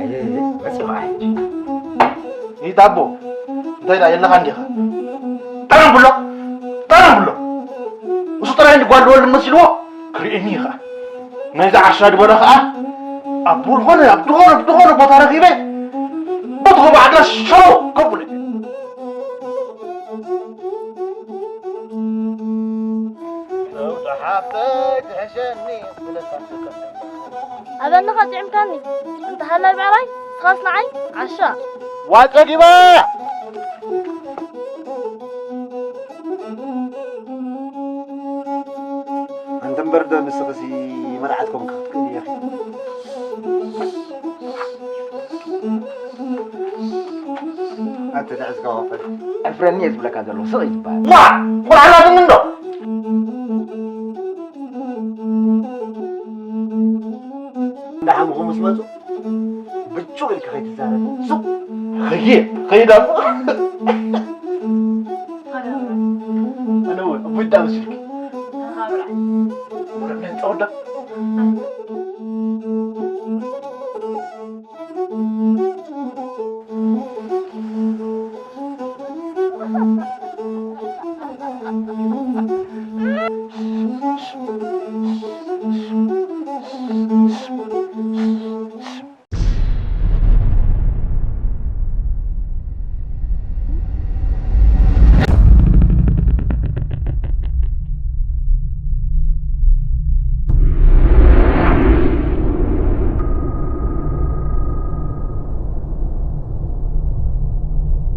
መፂኻ ሕጂ። ይታቦ እንታይ ዳ የለኻ እንዲኻ? ጠረም ብሎ፣ ጠረም ብሎ። እሱ ጥራይ እንዲ ጓል ወልድ መሲልዎ ክርእየኒ እዩ ኸዓ። ናይዛ ዓሻ ዝበለ ኸዓ ኣብ ዝኾነ፣ ኣብ ዝኾነ፣ ኣብ ዝኾነ ቦታ ረኺበ በትኹ ባዕዳ ሸው ከብለ። ኣበንኻ ጥዕምካኒ እንተ ሃላይ ብዕራይ ስኻስ ንዓይ ዓሻ። ዋፀ ዲባ። ኣንቲ እምበር ዶ ንስኽሲ መርዓት ኮንኪ ክትክእሊ ኢኺ። ኣቲ ንዕዝካ ወፈል። ኣፍረኒ እየ ዝብለካ ዘለኹ ስቕ እዩ ዝበሃል። ዋ ቆልዓ ናትኒ እንዶ እንዳሓምኹ ምስ መፁ ብጭው ኢልካ ከይትዛረብ ሱቕ ኸየ ኸይዳ ኣነ እውን እቡይ እንዳመስልኪ ወረ ምን ጸወዳ